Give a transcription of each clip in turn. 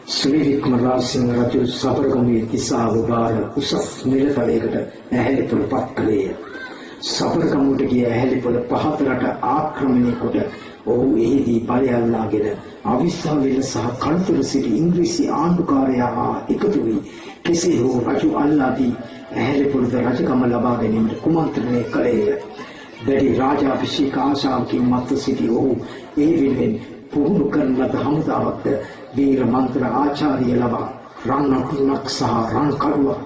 ශ්‍රී වික්‍රම රාජසිංහ රජු සබරගමුවේ දිසාව භාර උසස් නිලතලයකට ඇහැලිපොළ පත් කළේය. සබරගමුවට ගිය ඇහැලිපොළ පහත රට ආක්‍රමණය කොට ඔහු එහිදී බලය අල්ලාගෙන අවිස්සාවේල සහ කළුතර සිටි ඉංග්‍රීසි ආණ්ඩුකාරයා හා එකතු වී කෙසේ හෝ රජු අල්ලා දී ඇහැලිපොළද රජකම ලබා ගැනීමට කුමන්ත්‍රණය කළේය. දැඩි රාජාභිෂේක ආශාවකින් මත්ව සිටි ඔහු ඒ වෙනුවෙන් පුහුණු කරන ලද හමුදාවක්ද වීර මන්ත්‍ර ආචාර්ය ලබා රන් අකුණක් සහ රන් කඩුවක්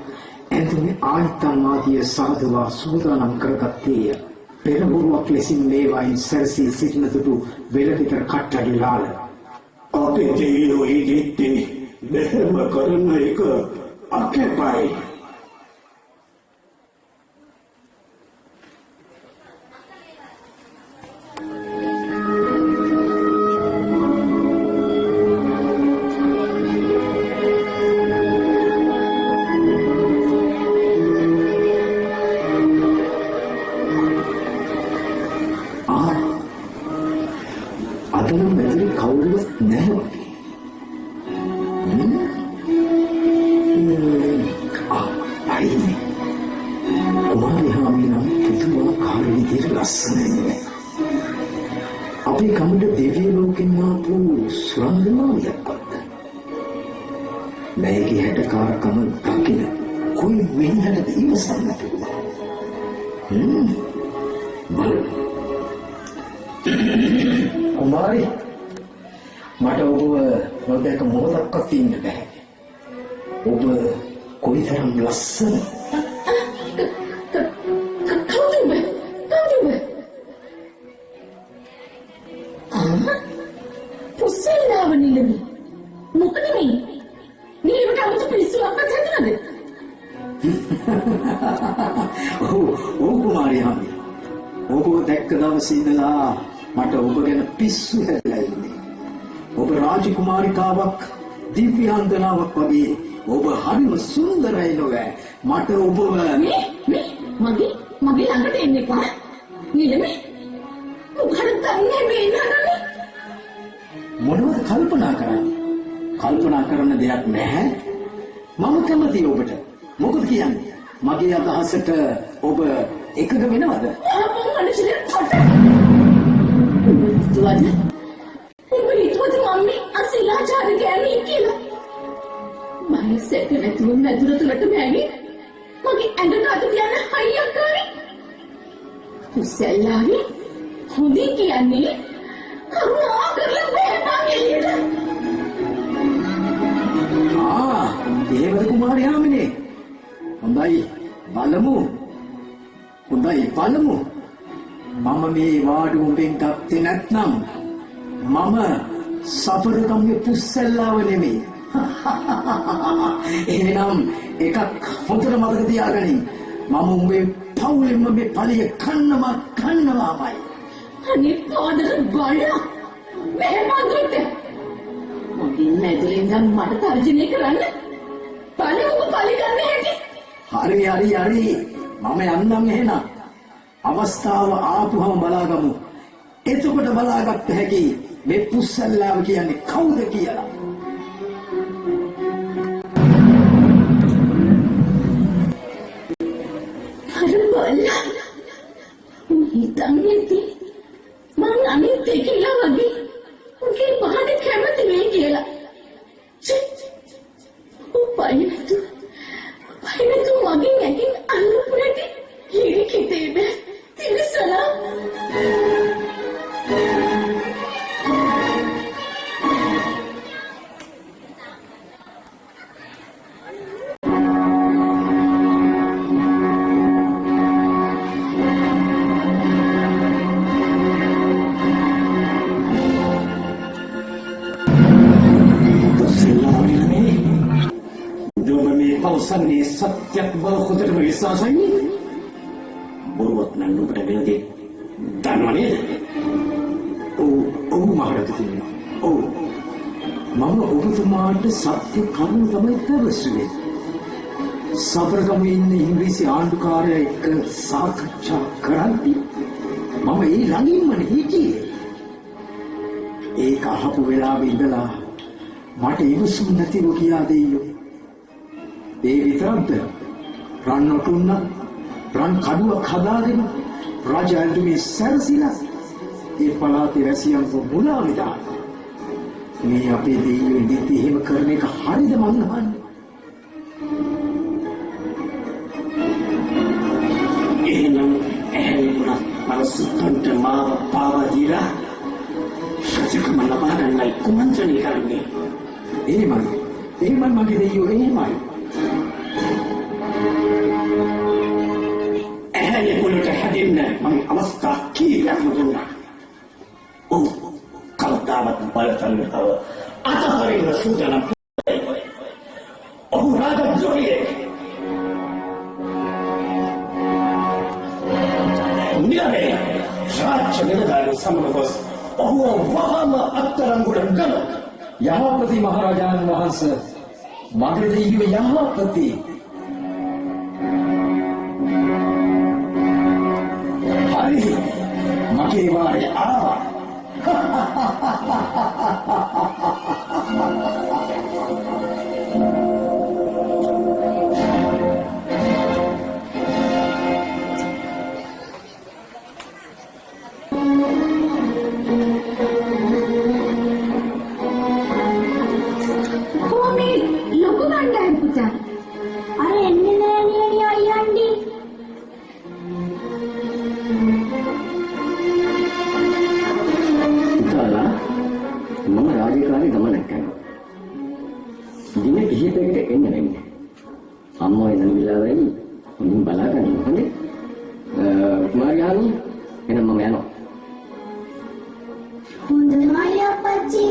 ඇඳුමේ ආයතන ආදිය සාදවා සූදානම් කරගත්තේය. පෙරහුරුවක් ලෙසින් මේවායින් සැරසී සිටින තුටු වෙලගෙදර කට්ටඩි ලාල. අපේ දෙවියෝ හිටිත්තේ මෙහෙම කරන එක අකැපයි. ආ, අද නම් මැදුරේ කවුරුවත් නැහැ වගේ. ආ, අයිනේ. කුමාරි හාමි නම් පුදුමාකාර විදිහට ලස්සනයි නේ. අපේ ගමට දිව්‍ය ලෝකෙන් ආපු සුරංගනාවියක්වත්. මෑගේ හැටකාරකම දකින කොයි මිනිහටද ඉවසන්න පුළුවන්? බලමු. කුමාරි, මට ඔබව නොදැක මොහොතක්වත් ඉන්න බැහැ. ඔබ කොයිතරම් ලස්සන. කවුද ඔබ? කවුද ඔබ? ආ? පුස්සෙල්ලාව නිලමේ. මොකද මේ? නිලමට අමුතු පිස්සුවක්වත් හැදුනද? ඔව් ඔව් කුමාරි හාමි. ඔබ දැක්ක දවසේ ඉඳලා මට ඔබ ගැන පිස්සු හැදලා ඉන්නේ. ඔබ රාජකුමාරිකාවක්, දිව්‍යාංගනාවක් වගේ. ඔබ හරිම සුන්දරයි නොවැ. මට ඔබව මේ මේ මගේ මගේ ළඟට එන්න එපා. නිලමේ. මොකද දන්නේ මේ ඉන්න හදන්නේ? මොනවද කල්පනා කරන්නේ? කල්පනා කරන දෙයක් නැහැ. මම කැමතියි ඔබට. මොකද කියන්නේ? මගේ අදහසට ඔබ එකඟ වෙනවද? ආපහු මනුෂ්‍යයෙක් පට. ඔබ හිතුවද? ඔබ හිතුවද මම මේ අසිලාචාර ගෑණියෙක් කියලා? බය සැක නැතුව මැදුර තුලටම ඇවිත් මගේ ඇඟට අත තියන්න හයියක් ආවේ. කුසල්ලාවේ හොඳින් කියන්නේ කරුණා කරලා බෑපන් එළියට. ආ, එහෙමද කුමාරි හාමිනේ? හොඳයි, බලමු. හොඳයි, බලමු. මම මේ වාඩු උඹෙන් ගත්තේ නැත්නම් මම සබරගම්ගේ පුස්සැල්ලාව නෙමෙයි. එහෙනම් එකක් හොඳට මතක තියාගනින්. මම උඹේ පවුලෙන්ම මේ පළිය කන්නවා කන්නවාමයි. අනේ පාදර බල්ලා මෙහෙම අඳුරට මගේ මැදුරේ ඉඳන් මට තර්ජනය කරන්න බලමු ඔබ පලි ගන්න හැටි. හරි හරි හරි, මම යන්නම් එහෙනම්. අවස්ථාව ආපුවම බලාගමු. එතකොට බලාගත්ත හැකි මේ පුස්සල්ලාව කියන්නේ කවුද කියලා. අර බල්ලා උන් හිතන් ඇති මං අනිත් එකලා වගේ උගේ පහට කැමති වෙයි කියලා. ಛೆ! උන් බය නැතුව බය නැතුව මගෙන් ඇඟින් අල්ලපු හැටි හිරි හිතේ බෑ තිරිසනා. පුස්සෙල්ලාව නෙමෙයි. ඔබ මේ පවසන්නේ සත්‍යක් බව හොඳටම විශ්වාසයි නේද? බොරුවක් නම් ඔබට වෙන දේ දන්නව නේද? ඔව් ඔව් මහරජතුමනි. ඔව්. මම ඔබතුමාට සත්‍ය කරුණ තමයි පැවසුවේ. සබරගමේ ඉන්න ඉංග්‍රීසි ආණ්ඩුකාරයා එක්ක සාකච්ඡා කරද්දී මම ඒ ළඟින්මනේ හිටියේ. ඒක අහපු වෙලාවේ ඉඳලා මට ඉවසුම් නැතිව කියා දෙයියෝ. ඒ විතරක්ද? රන් ඔටුන්නක් රන් කඩුවක් හදාගෙන රජ ඇඳුමේ සැරසිලා ඒ පළාතේ වැසියන්ව මුලා විදාන. මේ අපේ දෙයියෝ ඉඳිද්දි එහෙම කරන එක හරිද මං අහන්නේ? එහෙනම් ඇහැලි පොළ අර සුත්තන්ට මාව පාවා දීලා රජකම ලබා ගන්නයි කුමන්ත්‍රණය කරන්නේ. එහෙමයි. එහෙමයි මගේ දෙයියෝ, එහෙමයි. ඇහැලි පොළට හැදෙන්න මං අවස්ථා කීපයක්ම දුන්නා. ඔව්, කවදාවත් බලතලව අතහරින්න සූදානම්. ඔහු රාජද්‍රෝහියෙක්. නිලමේ රාජ්‍ය නිලධාරී සමග ගොස් ඔහුව වහාම අත්අඩංගුවට ගනු. යහපති මහරජාණන් වහන්සේ, මගේ දෙයියෝ යහපති. හරි, මගේ වාරේ ආවා. කොහොම ලොකු කණ්ඩායම් පුතා? අර එන්නේ නෑ නියනි අයියන්ඩි. පුතාලා, මම රාජකාරී ගමනක් යනවා. දින කිහිපයකට එන්න වෙන්නේ. අම්මා එන වෙලාවෙයි හොඳින් බලා ගන්න හොඳේ. කුමාරියානි, එහෙනම් මම යනවා. හොඳයි අප්පච්චි.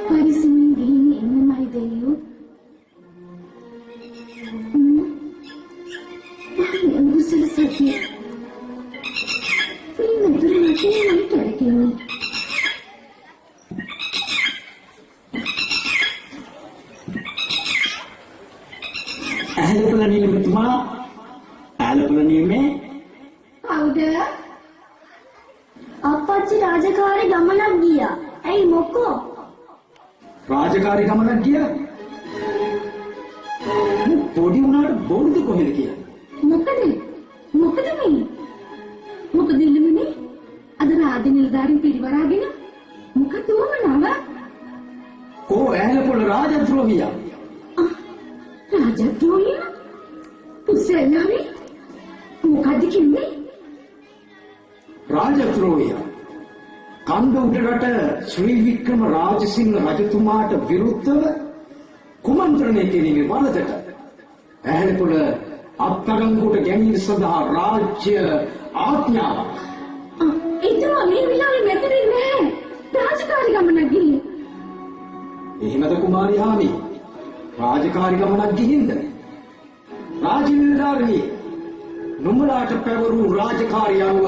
පරිස්සමින් ගිහින් එන්නමයි දෙයියෝ. මම කුසල සතිය. මේ මధుර වචනේ මම කරකින්නේ. ඇහැලපොළ නිලමේතුමා, ඇහැලපොළ නිලමේ. කවුද? අප්පච්චි රාජකාරී ගමනක් ගියා. ඇයි මොකෝ? රාජකාරී ගමනක් ගියා? මු පොඩි වුණාට බොරුද කොහෙද කියලා? මොකද? මොකද මේ? මොකද ඉල්ලුමනේ? අද රාජ්‍ය නිලධාරීන් පිරිවරාගෙන මොකද උවමනාව? කෝ ඇහැලපොළ රාජද්‍රෝහියා? රාජද්‍රෝහියා? පුසෙල්ලාවේ මොකද්ද කිව්වේ? රාජද්‍රෝහියා කන්ද උඩරට ශ්‍රී වික්‍රම රාජසිංහ රජතුමාට විරුද්ධව කුමන්ත්‍රණය කිරීමේ වරදට ඇහැලපොළ අත්අඩංගුවට ගැනීම සඳහා රාජ්‍ය ආඥාවක්. එතුමා මේ වෙලාවේ මෙතන නෑ. රාජකාරී ගමනක් ගිහින්. එහෙමද කුමාරි හාමි? රාජකාරී ගමනක් ගිහින්ද? රාජ්‍ය නිලධාරිණී, නුඹලාට පැවරූ රාජකාරී අනුව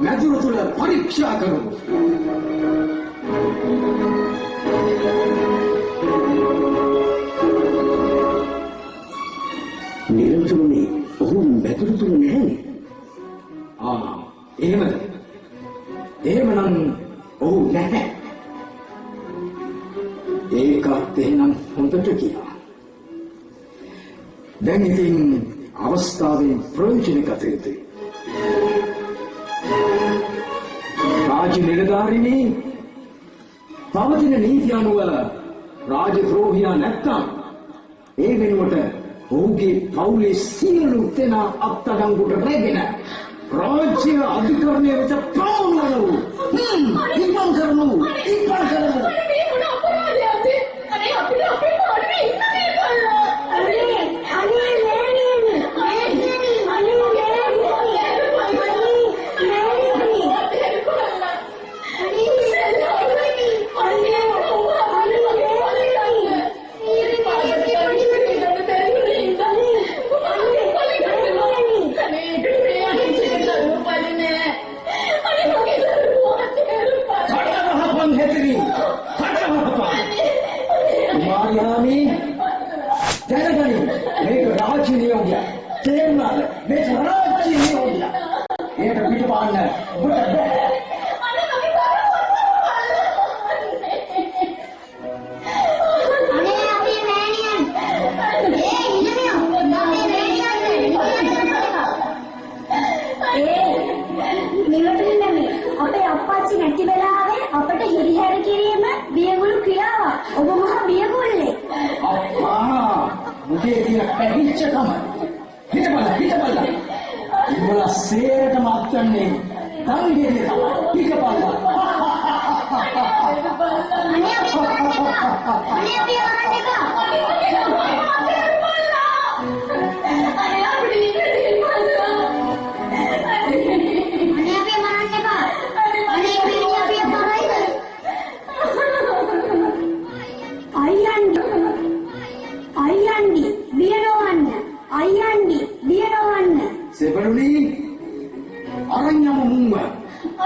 මැදුර තුල පරීක්ෂා කරමු. නිලමතුමනි, ඔහු මැදුර තුල නැහැනේ. ආ, එහෙමද? එහෙමනම් ඔහු නැහැ. ඒකත් එහෙනම් හොඳට කියා. දැන් ඉතින් අවස්ථාවෙන් ප්‍රයෝජන ගත යුතුයි. රාජ්‍ය නිලධාරිණී, පවතින නීති අනුව රාජද්‍රෝහියා නැත්තම් ඒ වෙනුවට ඔහුගේ පවුලේ සියලු දෙනා අත්අඩංගුවට රැගෙන රාජ්‍ය අධිකරණය වෙත පමුණුවනු. ඉක්මන් කරනු, ඉක්මන් කරනු. අනේ මේ මොන අපරාධයක්ද? අනේ අපිට අපේ පාඩුවේ ඉන්න දීපල්ලා. අනේ අනේ නෑ නෑ අනේ නෑ කඩවහපන් හැතිරි, කඩවහපන්. කුමාරියාමි, දැනගනින් මේක රාජ්‍ය නියෝගයක්. තේරුණාද? මේක රාජ්‍ය නියෝගයක්. ඒකට පිටපාන්න ඔබට බැහැ. අනේ මගේ දරුවෝ. නැති වෙලාවේ අපට හිරිහැර කිරීම බියගුළු ක්‍රියාවක්. ඔබ මහා බියගුල්ලේ. අප්පා මුගේ තියෙන පැහිච්චකම. හිටපල්ලා හිටපල්ලා. උඹලා සේරටම අත්වන්නේ දංගෙඩිය තමයි. හිටපල්ලා. අනේ අපි කරන්න එපා. අනේ අපි කරන්න එපා. අනේ අපිට ඉන්න දෙන්න. අනේ අපි මරන්න එපා. අනේ මේ අපි මරයිද? අයියන්ඩි අයියන්ඩි බිය නොවන්න. අයියන්ඩි බිය නොවන්න. සෙබළුනි අරන් යමු මුන්ව.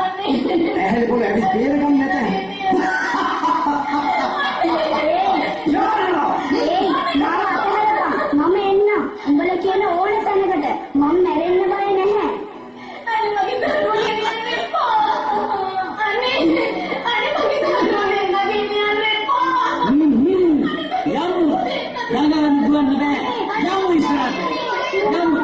අනේ ඇහැලි පොළ ඇවිත් බේරගන්න නැත. යාලා ඒයි මම අතහැරපන්. මම එන්නම්. උඹලා කියන ඕන තැනකට. මම මැරෙන්න බය නැහැ. අනේ මගේ දරුවෝ ගෙනියන්න එපා. අනේ අනේ මගේ දරුවෝ දෙන්න ගෙනියන්න එපා. යමු. ගඟ දුවන්න බෑ. යමු ඉස්සරහට. යමු.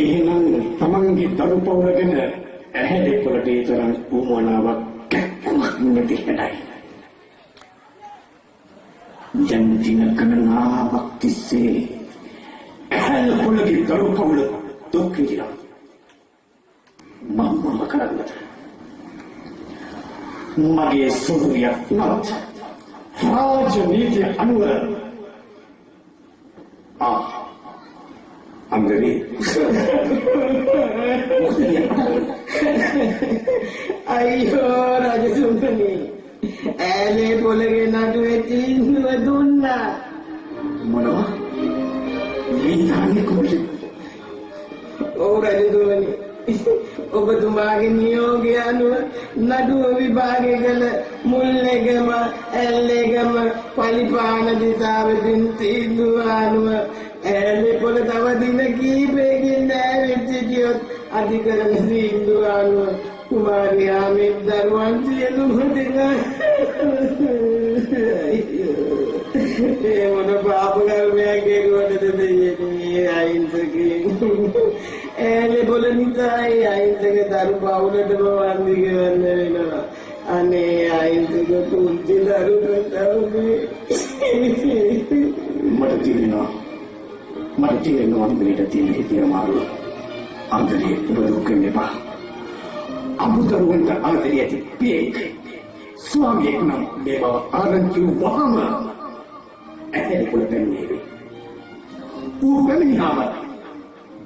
එහෙනම් තමන්ගේ දරු පවුල ගැන ඇහැලි පොළට ඒ තරම් උවමනාවක් කැක්කමක් නැති හැඩයි. දැන් දින ගණනාවක් තිස්සේ ඇහැලි පොළගේ දරු පවුල දුක් විඳිනවා. මම මොනව කරන්නද? මගේ සොහොයුරියක් වුණත් රාජනීතිය අනුව ආ අංගරේ අයියෝ රජතුමනි, ඈලේ පොළගේ නඩුවේ තීන්දුව දුන්නා. මොනවා මේ දාන්නේ කොහොමද? ඔව් රජතුමනි, ඔබතුමාගේ නියෝගය අනුව නඩුව විභාගය කළ මුල්ලේගම ඇල්ලේගම පලිපාන දිසාවෙන් තීන්දුව අනුව ඈලේ පොළ තව දින කීපයකින් නෑවෙත් සිටියොත් අධිකරණ තීන්දුව අනුව කුමාරියා මේ දරුවන් සියලුම දෙනා ඒ මොන පාප කර්මයක් කෙරුවටද දෙයියනේ අහිංසකයින්. ඈලේ පොළ නිසා ඒ අහිංසක දරු පවුලටම වන්දි ගෙවන්න වෙනවා. අනේ අහිංසක පුංචි දරු පැටවුනේ. මට තේරෙනවා මට තේරෙනවා අංගරේට තියෙන හිතේ අමාරුව. අංගරේ ඔබ දුක් වෙන්න එපා. අමුදරුවන්ට ආදරය ඇති පියෙක් ස්වාමියෙක් නම් මේ බව ආරංචි වහම ඇහැලි පොළ පැමිණේවි. ඌ පැමිණියාම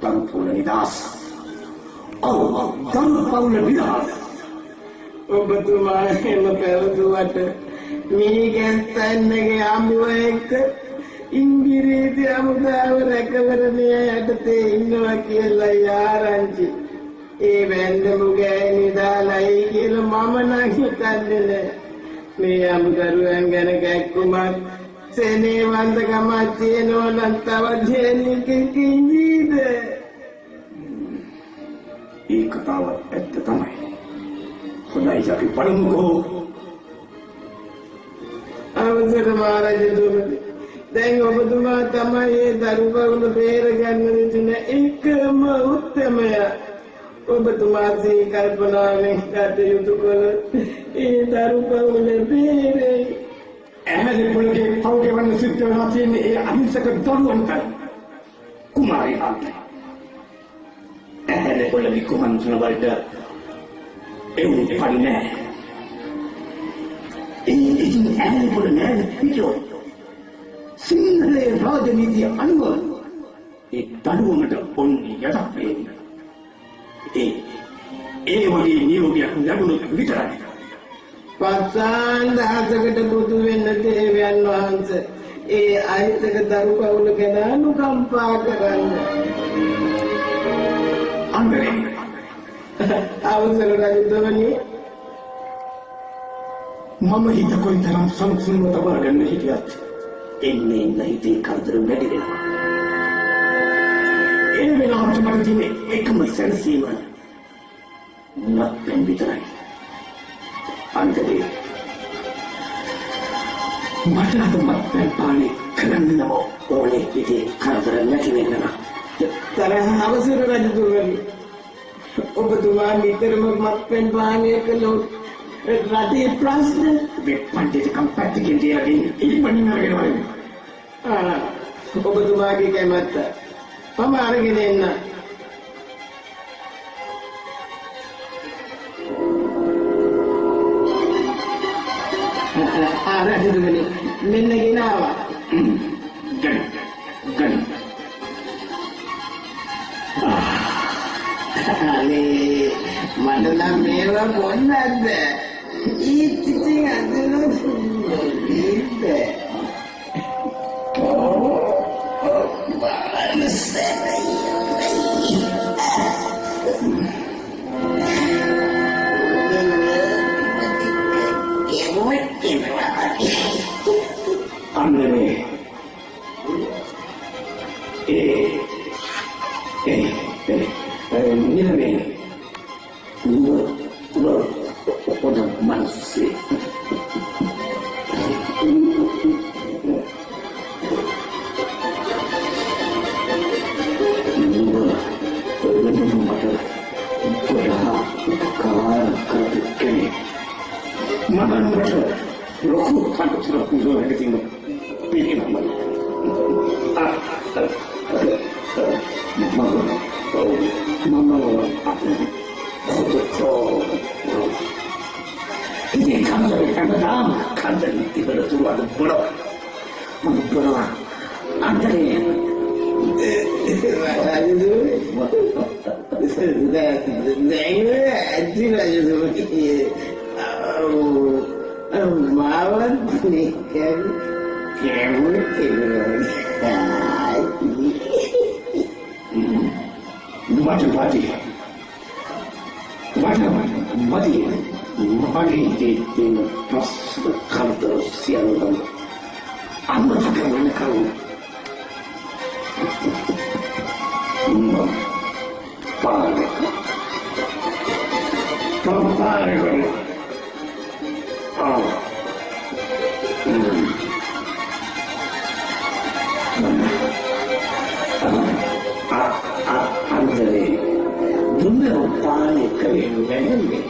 දරු පවුල නිදහස්. ඔව් දරු පවුල නිදහස්. ඔබතුමා එහෙම පැවතුවට මේ ගැස්තන්නගේ අඹුව එක්ක ඉංග්‍රීසි හමුදාව රැකවරණය යටතේ ඉන්නවා කියලා ආරංචි. ඒ වැන්දමු ගෑණි දාලයි කියලා මම නම් හිතන්නේ නෑ. මේ අමුදරුවන් ගැන කැක්කුමක් සෙනේවන්තකමක් තියෙනවා නම් තවත් ගෑණියෙක් ඉඳීද? ඒ කතාව ඇත්ත තමයි. හොඳයි අපි බලමුකෝ. අවසර මහරජතුමනි, දැන් ඔබතුමා තමයි ඒ දරු පවුල බේරගන්න සිටින එකම උත්තමයා. ඔබතුමා සිහි කල්පනාවෙන් කටයුතු කළොත් ඒ දරු පවුල බේරෙයි. ඇහැලි පොළගේ පව් ගෙවන්න සිද්ධ වෙලා තියෙන්නේ ඒ අහිංසක දරුවන්ටයි කුමාරියාන්ටයි. ඇහැලි පොළගේ කුමන්ත්‍රණ වලට එවුන් පඩි නෑ. ඒ ඉතින් ඇහැලි පොළ නෑ හිටියොත් සිංහලේ රාජනීතිය අනුව ඒ දඩුවමට ඔන්න යටත් වෙන්නේ. ඒ ඒ වගේ නියෝගයක් ලැබුණොත් විතරයි. පස්සාන් දහසකට බුදු වෙන්න දේවයන් වහන්සේ ඒ අහිංසක දරු පවුල ගැන අනුකම්පා කරන්න. අන්දරේ අවසර රජතුමනි, මම හිත කොයිතරම් සංසුන්ව තබා ගන්න හිටියත් එන්න එන්න හිතේ කරදර වැඩි වෙනවා. ඒ වෙලාවට මට තියෙන එකම සැනසීම මත්පැන් විතරයි. අන්දරේ මට අද මත්පැන් පානය කරන්නම ඕනේ හිතේ කරදර නැති වෙන්න නම්. තරහ අවසර රජතුමනි, ඔබතුමා නිතරම මත්පැන් පානය කළොත් රටේ ප්‍රශ්න මේ පඬිතුකම් පැත්තකින් තියලා ඉක්මනින් අරගෙන වරින්. ඔබතුමාගේ කැමැත්ත මම අරගෙන එන්න. රජතුමනි, මෙන්න ගෙනාවා. ගන්න ගන්න. අනේ මට නම් මේවා බොන්නත් බෑ. ඊත් ඉතින් අදන බෑ. අන්දරේ ඒ ඒ ඒ නිලමේ නුඹ හොඳ මනසේ නුඹ මට ගොඩාක් උපකාර කරපු කෙනෙක්. මම නුඹට ලොකු තනතුරක් නුඹ තියෙන පිළිගන්නවා. මම ඉතින් කරදර හැමදාම කරදර තිබෙන තුරු අද බොනවා. මම බොනවා. අන්දරේ රජතුමනි, දැන් ඇති රජතුමනි, මාවත් නිකන් කැමුත් මට මදි. මට මදි. මගේ හිතේ තියෙන ප්‍රශ්න කරදර සියල්ලම අමතක වෙනකම් මම පාරේ පාරේ කරනවා. ආ අන්දරේ දුන්න පාලනය කළේ නැහැ.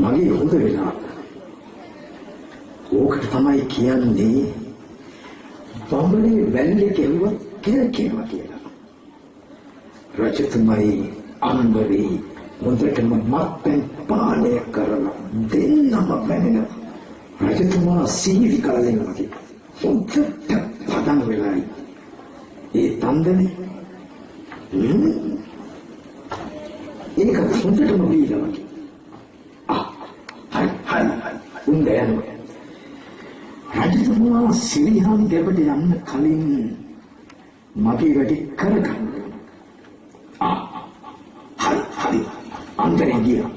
මගේ හොඳ වෙලාව. ඕකට තමයි කියන්නේ බඹලේ වැල්ලේ කෙරුවත් කෙරකෙනවා කියලා. රජතුමයි අන්දරේ හොඳටම මත්පැන් පානය කරලා දෙන්නම පැනෙනවා. රජතුමා සීවි කරලා දෙනවා කියලා. හොඳට පදම් වෙලායි. ඒ තන්දනේ ඒක හොඳටම බීලා වගේ. ආ හරි හරි උන්ද යනවා. රජතුමා සිරිහන් දෙපට යන්න කලින් මගේ වැඩි කරගන්න. ආ හරි හරි අන්දරේ ගියා.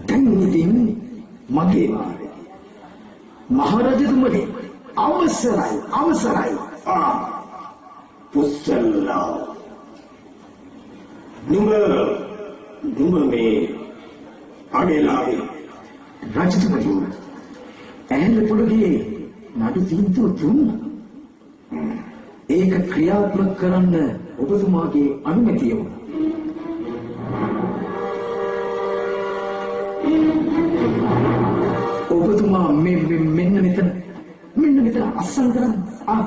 දැන් ඉතින් මගේ වාරේ. මහරජතුමනි අවසරයි අවසරයි. ආ පුස්සල්ලා නුඹ නුඹ මේ අගේලාවේ රජතුමනි ඇහැල පොළගේ නඩු තීන්දුව දුන්නා. ඒක ක්‍රියාත්මක කරන්න ඔබතුමාගේ අනුමැතිය වුණා. ඔබතුමා මේ මෙන්න මෙතන මෙන්න මෙතන අස්සන් කරන්න. ආ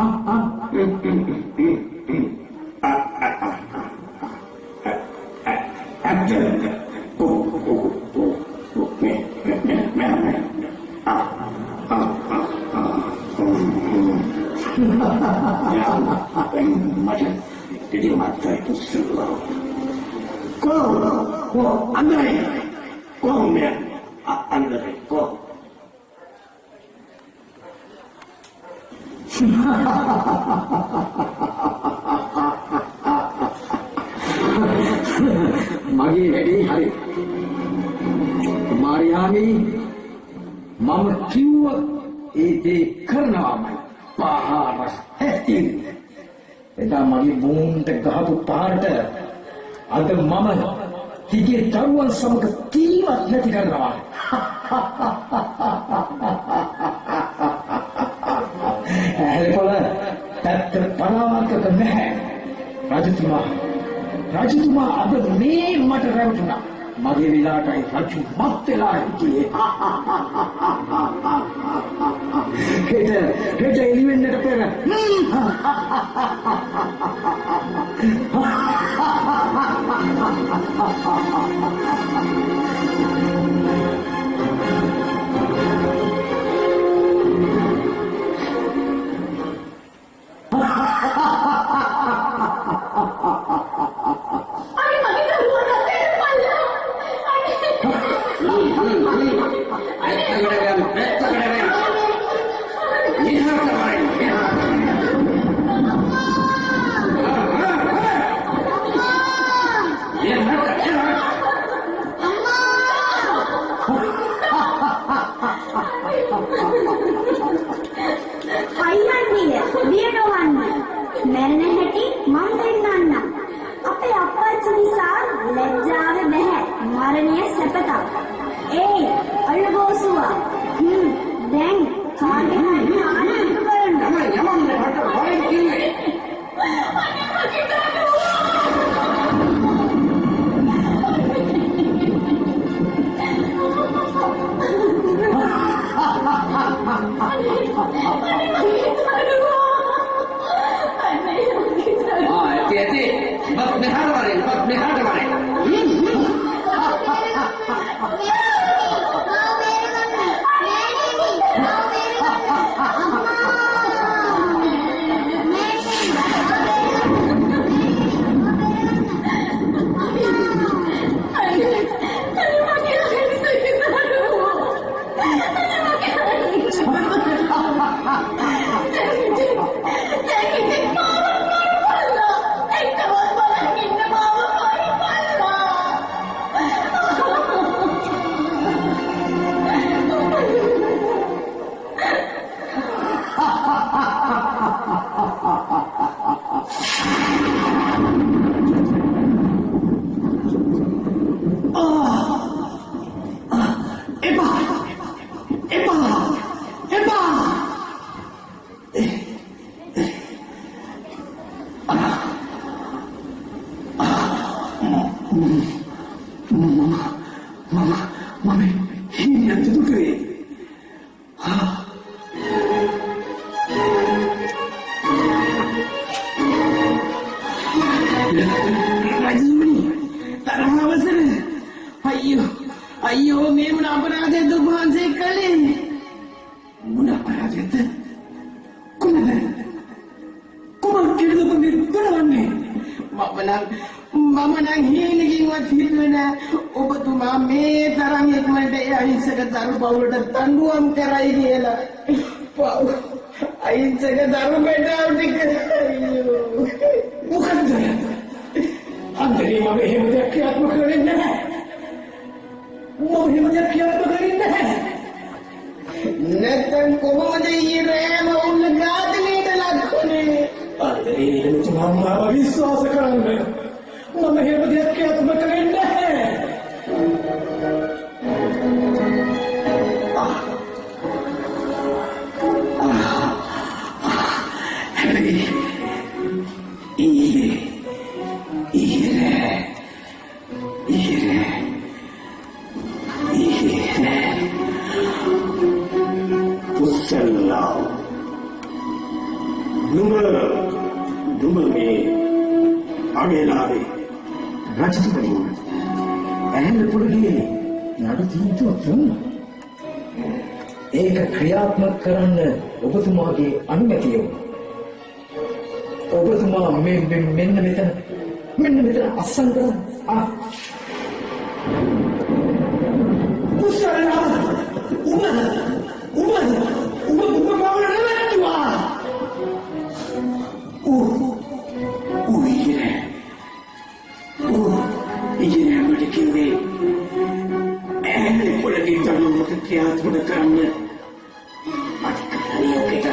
ආ ආ ඇත්ත. ඔව් ඔව් ඔව් මේ මේ මේ මේ ආ ආ ආ ආ දැන් මට නිදිමතයි පුස්සල්ලා. කෝ කෝ අන්දරේ කෝ මේ අන්දරේ කෝ මගේ වැඩේ හරි. කුමාරියානි, මම කිව්ව ඒ දේ කරනවාමයි. පහර ඇති. එදා මගේ මූන්ට ගහපු පාරට අද මම තිගේ දරුවන් සමග තීවත් නැති කරනවා. ඇහැලපොළ පැත්ත පරාවර්තක නැහැ. රජතුමා රජතුමා අද මේ මට රැවටුණා. මගේ වෙලාවටයි රජු මත් වෙලා හිටියේ. හෙට හෙට එළි වෙන්නට පෙර අනේ මගේ දරුවා අතහැරපල්ලා. අනේ පැත්තකට යන්න පැත්තකට යන්න. මෙහාට වරෙන් මෙහාට. මෙහාට මෙහාට. අයියන්නිය බිය නොවන්න. මැරෙන හැටි මං පෙන්නන්නම්. අපේ අප්පච්චි නිසා ලැජ්ජාව බැහැ. මරණය සැපතක්. ඒ අල්ලගෝසුවා. දැන් කාගේ හරි ආනන්ද කරන්න. යමන් යමන් මට වරෙන් කිව්වේ. අනේ මගේ දරුවා. අනේ මගේ දරුවා. අනේ මගේ දරුවා. ආ ඇති ඇති. බත් මෙහාට වරෙන් බත් මෙහාට වරෙන්. අනේ අනේ මගේ අහිංසක දරුවෝ. අනේ මගේ අහිංසක දරුවෝ. දැන් ඉතින් දැන් ඉතින් මාව මරපල්ලා. එක්කවත් බලන් ඉන්න මාව මරපල්ලා. එපා එපා එපා. මම මම මම හීනියක් දුටුවේ. රජතුමනි, තරහ අවසර. අයියෝ අයියෝ, මේ මොන අපරාධයක්ද ඔබ වහන්සේ කළේ? මොන අපරාධයක්ද? කොහොමද කුමක් කියලාද ඔබ මේ බලවන්නේ? මම නම් හීනකින්වත් හිතුවේ නෑ ඔබතුමා මේ තරම් ඉක්මනට ඒ අහිංසක දරු පවුලට දඬුවම් කරයි කියලා. පව් අහිංසක දරු පැටව් ටික. අයියෝ, මොකද්ද අන්තරේ? මම එහෙම දෙයක් ක්‍රියාත්මක කරන්නේ නැහැ. මම එහෙම දෙයක් ක්‍රියාත්මක කරන්නේ නැහැ. නැත්තම් කොහොමද ඊයේ රෑම ඔවුන් ඝාතනයට ලක් වුණේ? අන්තරේ නිලතුමා මාව විශ්වාස කරන්න. මම එහෙම දෙයක් ක්‍රියාත්මක කරන්නේ නැහැ. හැබැයි ඊයේ ඊයේ රෑ ඊයේ රෑ ඊයේ රෑ පුස්සල්ලා, නුඹ නුඹ මේ අගේලාවේ රජතුමනි, ඇහැලිපොළගේ නඩු තීන්දුව දුන්නා. ඒක ක්‍රියාත්මක කරන්න ඔබතුමාගේ අනුමැතිය වුණා. ඔබතුමා මේ මෙන්න මෙතන මෙන්න මෙතන අත්සන් කරන්න. ආ කුසලා උඹ උඹ උඹ උඹ මාව නැවැත්තුවා. ඌ ඌ ඉන්නේ. ඌ ඉන්නේ මට කිව්වේ ඇහැලිපොළගේ දඬුවමක ක්‍රියාත්මක කරන්න අධිකාරියකට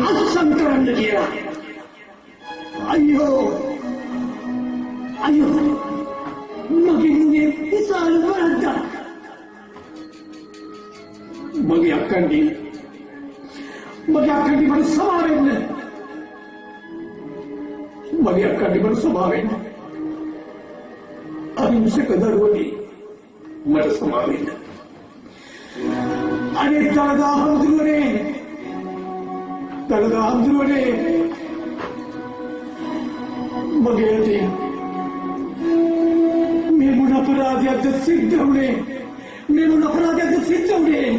අත්සන් කරන්න කියලා. අයියෝ අයියෝ මගේ නුගේ විශාල වරද්දක්. මගේ අක්කන්ඩි මගේ අක්කන්ඩි මට සමා වෙන්න. මගේ අක්කන්ඩි මට සමා වෙන්න. අහිංසක දරුවනි මට සමා වෙන්න. අනේ දළදා හමුදුරුවනේ දළදා හමුදුරුවනේ මගේ අතින් මේ මොන අපරාධයක්ද සිද්ධ වුණේ? මේ මොන අපරාධයක්ද සිද්ධ වුණේ?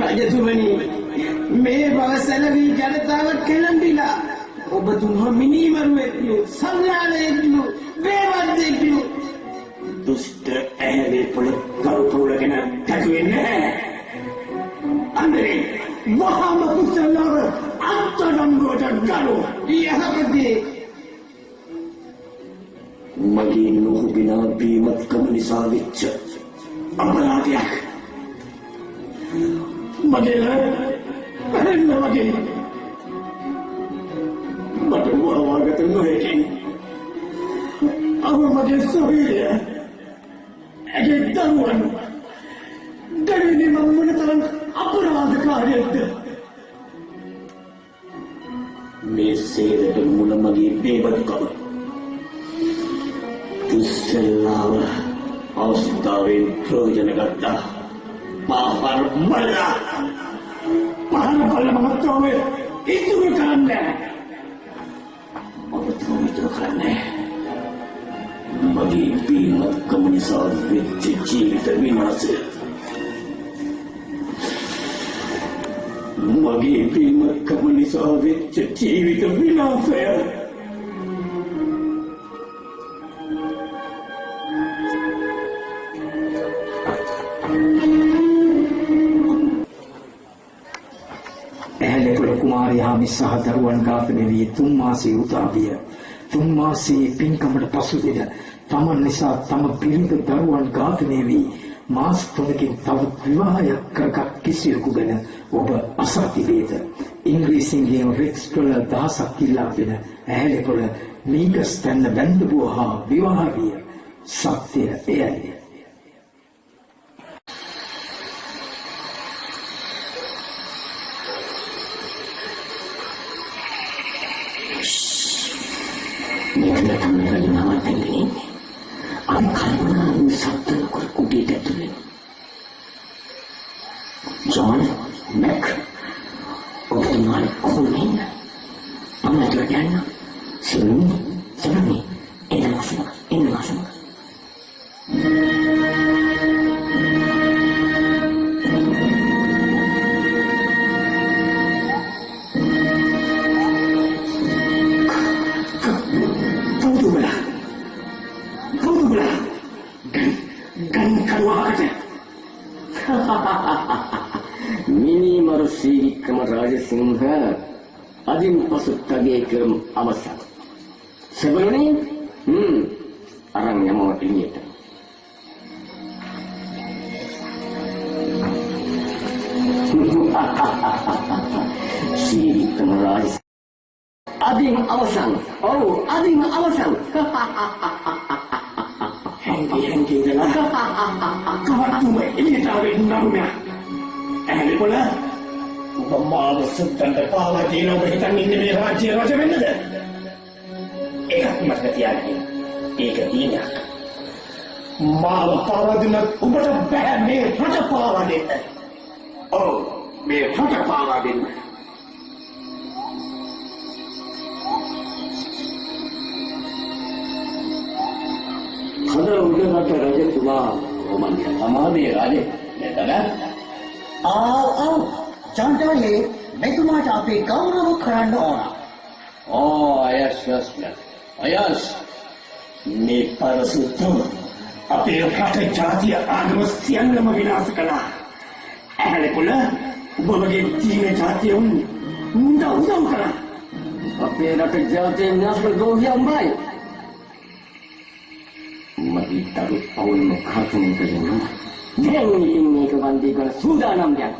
රජතුමනි, මේ බව සැලවී ජනතාව කැළඹිලා ඔබතුමා මිනීමරුවෙක්ලු, සංඥාලයෙක්ලු, බේවද්දෙක්ලු. දුෂ්ට ඇහැලිපොළ කරු පවුල ගැන කැතුවේ නැහැ. අන්දරේ වහාම කුසලාව අත්අඩංගුවට ගනු. යහපතේ. මගේ නොහුබිනා බීමත්කම නිසා වෙච්ච අපරාධයක්. මගේ පැරෙන්න වගේ මට වවාගත නොහැකි. අහු මගේ සොහොයුරිය, ඇගේ දරුවන් දෙවිනි, මං මොනතරම් අපරාධකාරියෙක්ද? මේ සේරට මුල මගේ බේබදුකම. පුස්සෙල්ලාව අවස්ථාවෙන් ප්‍රයෝජන ගත්තා. පහර බල්ලා පහර බල්ලා මමත්වම ඉතුරු කරන්නේ. ඔබතුම ඉතුරු කරන්නේ. මගේ බීමත්කම නිසා වෙච්ච ජීවිත විනාශය. මගේ බීමත්කම නිසා වෙච්ච ජීවිත විනාශය. ඇහැලිපොළ කුමාරියාමි සහ දරුවන් ඝාතනය වී 3 මාසයේ උදා විය. 3 මාසයේ පින්කමට පසු දින තමන් නිසා තම බිරිඳ දරුවන් ඝාතනය වී මාස 3කින් තවත් විවාහයක් කරගත් කිසියෙකු ගැන ඔබ අසා තිබේද? ඉංග්‍රීසින්ගෙන් රික්ස් ඩොලර් 1000ක් ඉල්ලාගෙන ඇහැලිපොළ මීගස්තැන්න වැන්දඹුව හා විවාහ විය. සත්‍ය එයයි. මේ තමයි රජමාවත් ඇවිල්ලා ඉන්නේ. අපි කල්පනාවෙන් සද්ද නොකර කුටියට ඇතුල් වෙමු. ජෝන්, මැක්, ඔබතුමාලා කොහොම ඉන්න? මම ඇතුළට යන්න. සෙවණි, සෙවණි, එන්න මාසම, එන්න මාසම. කවුද උඹලා? කවුද උඹලා? ගන් ගන් කරුවාකට. මිනීමරු ශ්‍රී වික්‍රම රාජසිංහ අදින් පසු තගේ කරම අවසන්. සෙබළුනේ අරන් යමු එළියට. ශ්‍රී වික්‍රම රාජසිංහ අදින් අවසන්. ඔව් අදින් අවසන්. හැංගි හැංගි ඉඳලා කවට්ටුම එළියට ආවේ නරුමයා. ඇහැලිපොළ ඔබ මාව සුද්දන්ට පාවා දීලා ඔබ හිතන් ඉන්නේ මේ රාජ්‍ය රජ වෙන්නද? එකක් මතක තියාගන්න. ඒක දීනක්. මාව පාවා දුන්නත් ඔබට බෑ මේ රට පාවා දෙන්න. ඔව් මේ රට පාවා දෙන්න. කඳ උඩරට රජතුමා කොහොමද තමාගේ රජේ නේද? ආව් ආව් ජොන් මෙතුමාට අපි ගෞරව කරන්න ඕන. ඕ යස් යස් යස් මේ පරසුතු අපේ රට ජාතිය ආගම සියල්ලම විනාශ කළා. ඇහැලපොළ ඔබ වගේ දීන ජාතිය උන් මුන්ට උදව් කළා. අපේ රට ජාතිය විනාශ කළ ද්‍රෝහියා උඹයි. මගේ දරු පවුල්ම ඝාතනය කළේ නම. දැන් ඉතින් මේක වන්දි කරන සූදානම් දැන්.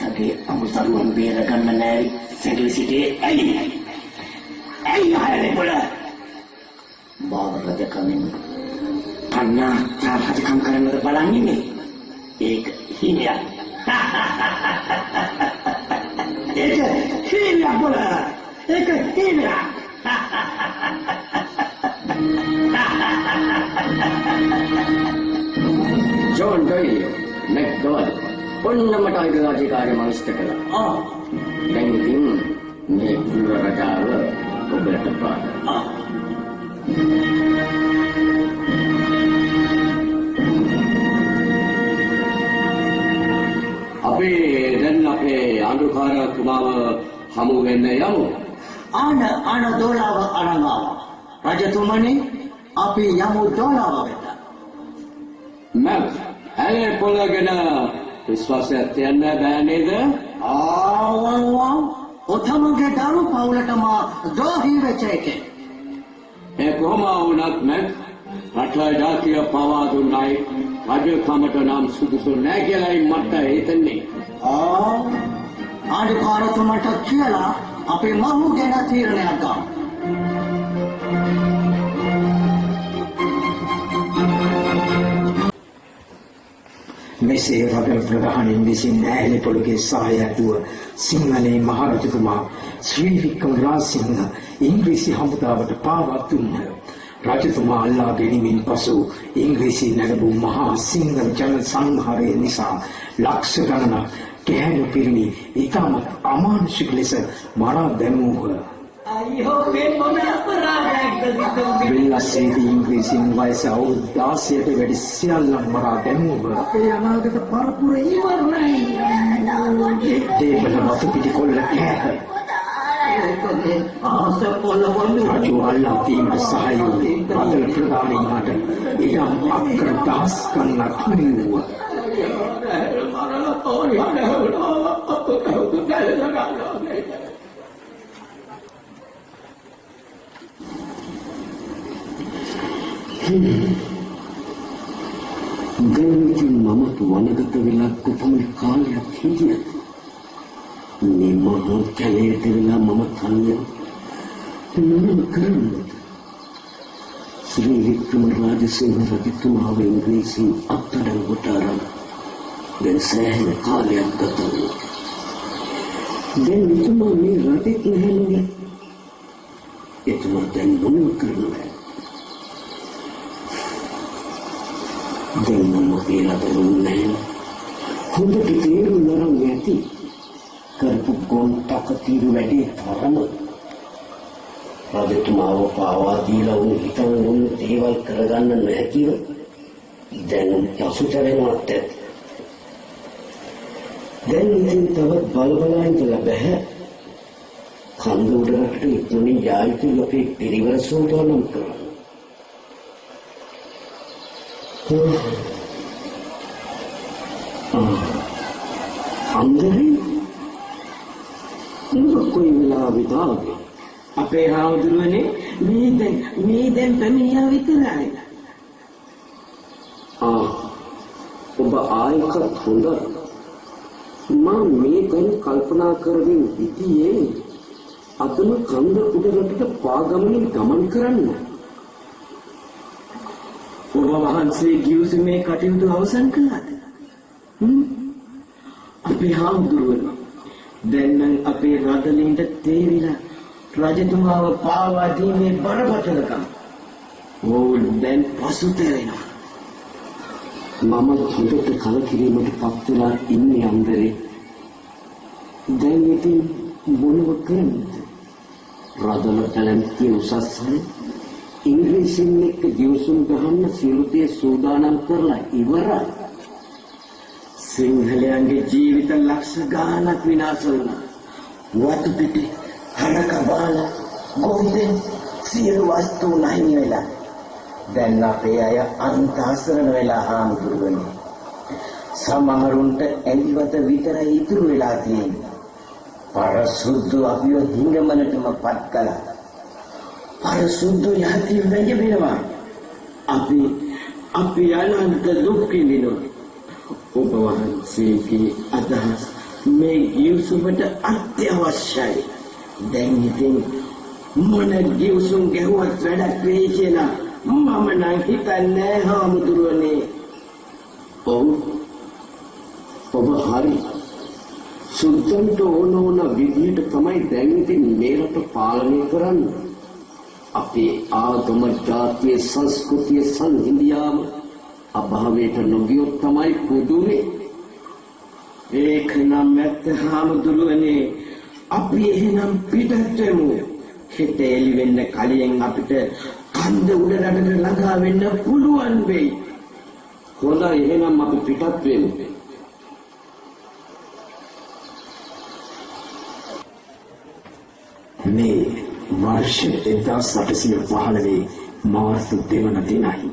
තගේ අමුදරුවන් බේරගන්න නෑ සැඟවි සිටියේ ඇයි? ඇයි ඇහැලපොළ? මාව රජකමින් කන්නා රජකම් කරන්නද බලන් ඉන්නේ? ඒක හීනයක්. ඒක හීනයක් බොල. ඒක හීනයක්. ජෝන් ඩොයිලියෝ මැක්ඩොවල් ඔන්න මට අයිති රාජකාරිය මම ඉෂ්ට කළා. ආ දැන් ඉතින් මේ පුර රටාව ඔබට පාඩම්. ආ අපි දැන් අපේ ආණ්ඩුකාරතුමාව හමු වෙන්න යමු. ආන ආන දෝලාව අරන් ආවා. රජතුමනි අපි යමු දෝලාව වෙත. මැක් ඇලේ පොළ ගැන විශ්වාසයක් තියන්න බෑ නේද? ආව් ආව් ඔතමගේ දරු පවුලටම ද්‍රෝහී වෙච්ච එකේ. ඒ කොහොම වුණත් මැක් රට ජාතිය පවා දුන්නයි රජකමට නම් සුදුසු නෑ කියලායි මට හිතෙන්නේ. ආ ආණ්ඩුකාරතුමාට කියලා අපි මහු ගැන තීරණයක් ගමු. මෙසේ රදල් ප්‍රධානීන් විසින් ඇහැලිපොළගේ සහාය ඇතුව සිංහලේ මහරජතුමා ශ්‍රී වික්‍රම රාජසිංහ ඉංග්‍රීසි හමුදාවට පාවා දුන්හ. රජතුමා අල්ලා ගැනීමෙන් පසු ඉංග්‍රීසි නැරඹූ මහා සිංහල ජන සංහාරය නිසා ලක්ෂ ගණනක් ගැහැණු පිරිමි ඉතාමත් අමානුෂික ලෙස මරා දැමූහ. අයියෝ මේ මොන අපරාධයක්ද සිද්ධ වුනේ? වෙල්ලස්සේදී ඉංග්‍රීසීන් වයස අවුරුදු 16ට වැඩි සියල්ලන් මරා දැමූහ. අපේ අනාගත පරපුර ඉවරයි. දේපල වතු පිටි කොල්ල කෑහ. ආස පොළවලු රජු අල්ලා දීමට සහාය වූ රදල් ප්‍රධානීන්ට ඉඩම් අක්කර දහස් ගණනක් හිමි වූහ. දැන් ඉතින් මමත් වනගත වෙලා කොපමණ කාලයක් හිටියද? මේ මහා කැලේට වෙලා මම තනියම මොනව කරන්නද? ශ්‍රී වික්‍රම රාජසිංහ රජතුමාව ඉංග්‍රීසීන් අත්අඩංගුවට අරන් දැන් සෑහෙන කාලයක් ගත වුණා. දැන් එතුමා මේ රටෙත් නැහැ නේද? එතුමා දැන් මොනව කරනවද? දැන් නම් අපේ රටවල නැහැ. හොඳට තේරුම් අරන් ඇති. කරපු ගොන් තකතිරු වැඩේ තරම රජතුමාව පාවා දීලා උන් හිතන් උන් දේවල් කරගන්න නැතිව දැන් උන් පසුතැවෙනවත් ඇති. දැන් ඉතින් තවත් බල බලා ඉඳලා බැහැ. කන්ද උඩ රටට ඉක්මනින් යා යුතුයි අපේ පිරිවර සූදානම් කරන්න. අන්දරේ නුඹ කොයි වෙලාවෙද ආවේ? අපේ හාමුදුරුවනේ මේ දැන් පැමිණියා විතරයි. ආ ඔබ ආයකත් හොඳයි. මා මේ ගැන කල්පනා කරමින් හිටියේ අදම කන්ද උඩ රටට පාගමනින් ගමන් කරන්න. ඔබ වහන්සේ ගිවිසුමේ කටයුතු අවසන් කළාද? අපේ හාමුදුරුවනේ දැන් නම් අපේ රදලින්ට තේරිලා රජතුමාව පාවා දීමේ බරපතලකම. ඔවුන් දැන් පසුතැවෙනවා. මම හොඳට කලකිරීමට පත් වෙලා ඉන්නේ අන්දරේ. දැන් ඉතින් මොනව කරන්නද? රදල පැලැන්තිය උසස් අය ඉංග්‍රීසින් එක්ක ගිවිසුම් ගහන්න සියලු දේ සූදානම් කරලා ඉවරයි. සිංහලයන්ගේ ජීවිත ලක්ෂ ගාණක් විනාශ වුණා. වතු පිටි, හරක බාල, ගොවිතැන් සියලු වස්තුන් අහිමි වෙලා. දැන් අපේ අය අන්ත අසරණ වෙලා හාමුදුරුවනේ. සමහරුන්ට ඇඳිවත විතරයි ඉතුරු වෙලා තියෙන්නේ. පරසුද්දු අපිව හිඟමනටම පත් කළා. පරසුද්දු යටි වැජබෙනවා. අපි අපි අනන්ත දුක් විඳිනවා. ඔබ වහන්සේගේ අදහස් මේ ගිවිසුමට අත්‍යවශ්‍යයි. දැන් ඉතින් මොන ගිවිසුම් ගැහුවත් වැඩක් වෙයි කියලා මම නම් හිතන්නේ හාමුදුරුවනේ. ඔව්, ඔබ හරි. සුද්දන්ට ඕන ඕන විදිහට තමයි දැන් ඉතින් මේ රට පාලනය කරන්නේ. අපේ ආගම, ජාතිය, සංස්කෘතිය සංහිඳියාව අභාවයට නොගියොත් තමයි පුදුමේ. ඒක නම් ඇත්ත හාමුදුරුවනේ. අපි එහෙනම් පිටත් වෙමු. හෙට එළි වෙන්න කලින් අපිට කන්ද උඩ රටට ළඟා වෙන්න පුළුවන් වෙයි. හොඳයි, එහෙනම් අපි පිටත් වෙමු. මේ වර්ෂ 1815 මාර්තු 2 වන දිනයි.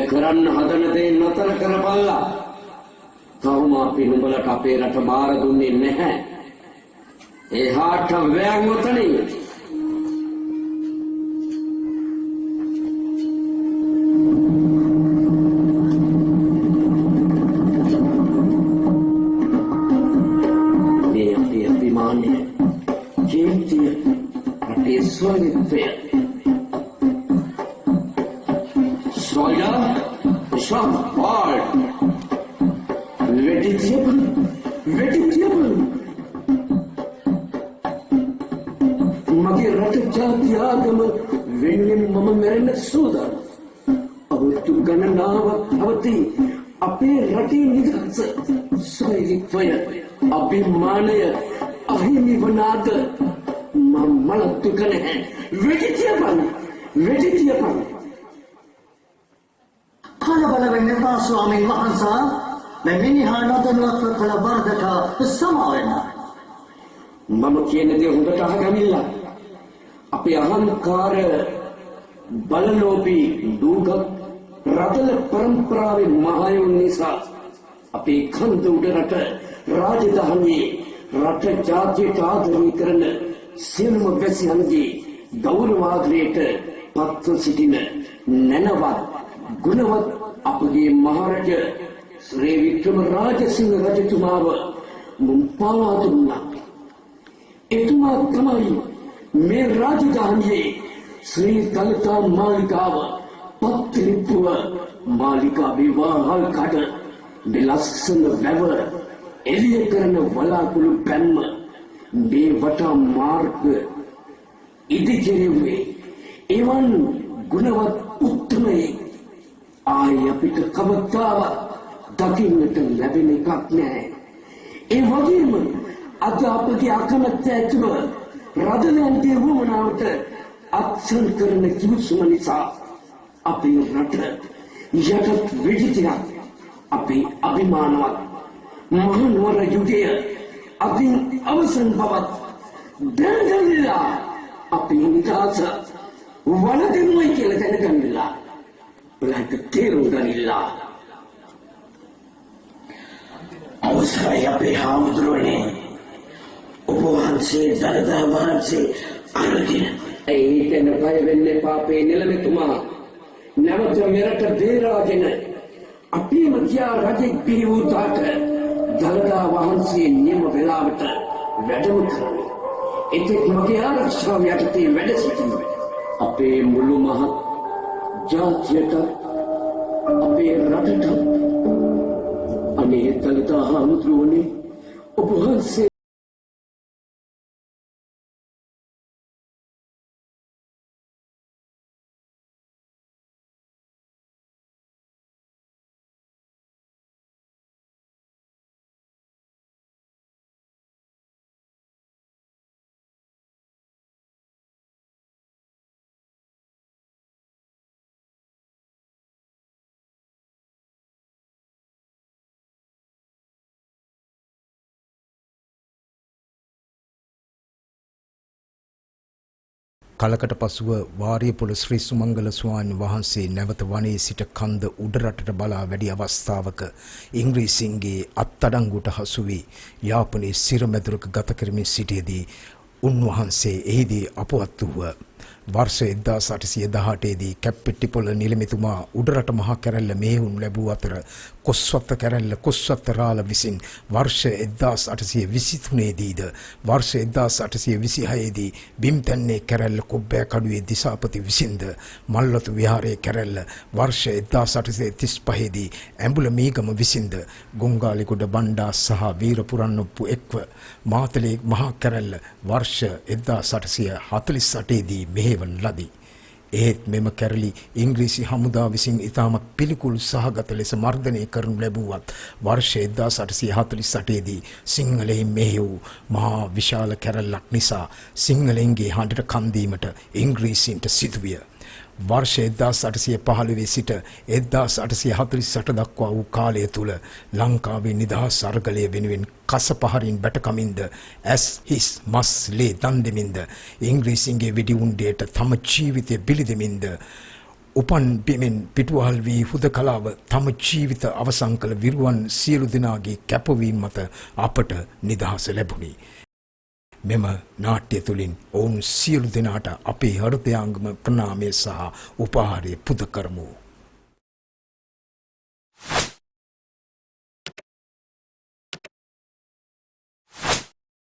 කරන්න හදන දේ නතර කරපල්ලා. තවම අපි නුඹලට අපේ රට බාර දුන්නේ නැහැ. එහාට වෑන් ඔතනින්. මේ අපේ අභිමානය, කීර්තිය, රටේ ස්වෛරීත්වය. Soldier, stop, halt. වෙඩි තියපන්, වෙඩි තියපන්. මගේ රට ජාති ආගම වෙනුවෙන් මම මැරෙන්න සූදානම්. අවුරුදු ගණනාවක් පවතී අපේ රටේ නිදහස, ස්වෛරීත්වය, අභිමානය අහිමි වනාද මම මලත්තුක නැහැ. වෙඩි තියපන්, වෙඩි තියපන්. කලබල වෙන්න එපා ස්වාමීන් වහන්සේ. මේ මිනිහා නොදැනුවත්ව කළ වරදට සමා වෙන්න. මම කියන දේ හොඳට අහගනින්න. අපේ අහංකාර බලලෝභී දූගත් රදල පරම්පරාවේ මහයුන් නිසා අපේ කන්ද උඩ රට රාජධානියේ රට ජාතියට ආදරය කරන සියලුම වැසියන්ගේ ගෞරවාදරයට පත්ව සිටින නැනවත් ගුණවත් අපගේ මහරජ ශ්‍රී වික්‍රම රාජසිංහ රජතුමාව මුන් පාවා දුන්නා. එතුමා තමයි මේ රාජධානියේ ශ්‍රී දළදා මාලිගාව, පත්තිරිප්පුව, මාලිගාවේ වහල් කඩ, මේ ලස්සන වැව, එළිය කරන වලාකුළු බැම්ම, මේ වටා මාර්ග ඉදි කෙරෙව්වේ එවන් ගුණවත් උත්තමයෙක් ආයි අපිට කවදාවත් දකින්නට ලැබෙන එකක් නෑ. ඒ වගේම අද අපගේ අකමැත්ත ඇතුව රදලයන්ගේ වුවමනාවට අත්සන් කරන කිවිසුම නිසා අපේ රට යටත් වෙඩි ටිකක් අපේ අභිමානවත් මහනුවර යුගය අතින් අවසන් බවත් දැනගන්නලා අපේ නිදහස වළඳෙනුයි කියලා දැනගන්නලා ඔයාලට තේරුම් ගනිලා. අවසරයි අපේ හාමුදුරුවනේ. ඔබ වහන්සේ දළදා වහන්සේ අරගෙන ඒ ගැන බය වෙන්න එපා අපේ නිලමේතුමා. නැවත මෙරට බේරාගෙන අපේම තියා රජෙක් බිහි වූ තාට දළදා වහන්සේ නියම වෙලාවට වැඩම කරමි. එතෙක් මගේ ආරක්ෂාව යටතේ වැඩ සිටින්න. අපේ මුළු මහත් ජාතියට, අපේ රටට, අනේ දළදා හාමුදුරුවනේ, ඔබ වහන්සේ කලකට පසුව වාරියපොළ ශ්‍රී සුමංගල ස්වාමීන් වහන්සේ නැවත වනයේ සිට කන්ද උඩරටට බලා වැඩි අවස්ථාවක ඉංග්‍රීසීන්ගේ අත්අඩංගුවට හසු වී යාපනයේ සිරමැදුරක ගත කරමින් සිටියේදී උන්වහන්සේ එහිදී අපවත් වූහ. වර්ෂ 1818 දී කැප්පෙට්ටිපොළ නිලමේතුමා උඩරට මහා කැරැල්ල මෙහෙයුම් ලැබූ අතර කොස්වත්ත කැරැල්ල කොස්වත්ත රාළ විසින් වර්ෂ 1823 දීද වර්ෂ 1826 දී බිම්තැන්නේ කැරැල්ල කොබ්බෑකඩුවේ දිසාපති විසින්ද මල්වතු විහාරයේ කැරැල්ල වර්ෂ 1835 දී ඇඹුල මීගම විසින්ද ගොංගාලිගොඩ බණ්ඩා සහ වීරපුරන්නොප්පු එක්ව මාතලේ මහා කැරැල්ල වර්ෂ 1848 දී මෙහෙවන ලදී. එහෙත් මෙම කැරලි ඉංග්‍රීසි හමුදා විසින් ඉතාමත් පිළිකුල් සහගත ලෙස මර්ධනය කරනු ලැබුවත් වර්ෂ 1848 දී සිංහලයින් මෙහෙය වූ මහා විශාල කැරැල්ලක් නිසා සිංහලයින්ගේ හඬට කන් දීමට ඉංග්‍රීසීන්ට සිදුවිය. වර්ෂ 1815 සිට 1848 දක්වා වූ කාලය තුල ලංකාවේ නිදහස් අරගලය වෙනුවෙන් කස පහරින් බැටකමින්ද ඇස් හිස් මස් ලේ දන් දෙමින්ද ඉංග්‍රීසීන්ගේ වෙඩි උණ්ඩයට තම ජීවිතය බිලි දෙමින්ද උපන් බිමෙන් පිටුවහල් වී හුදකලාව තම ජීවිත අවසන් කළ විරුවන් සියලු දෙනාගේ කැපවීම මත අපට නිදහස ලැබුණි. මෙම නාට්‍ය තුළින් ඔවුන් සියලු දෙනාට අපේ හෘදයාංගම ප්‍රණාමය සහ උපහාරය පුද කරමු.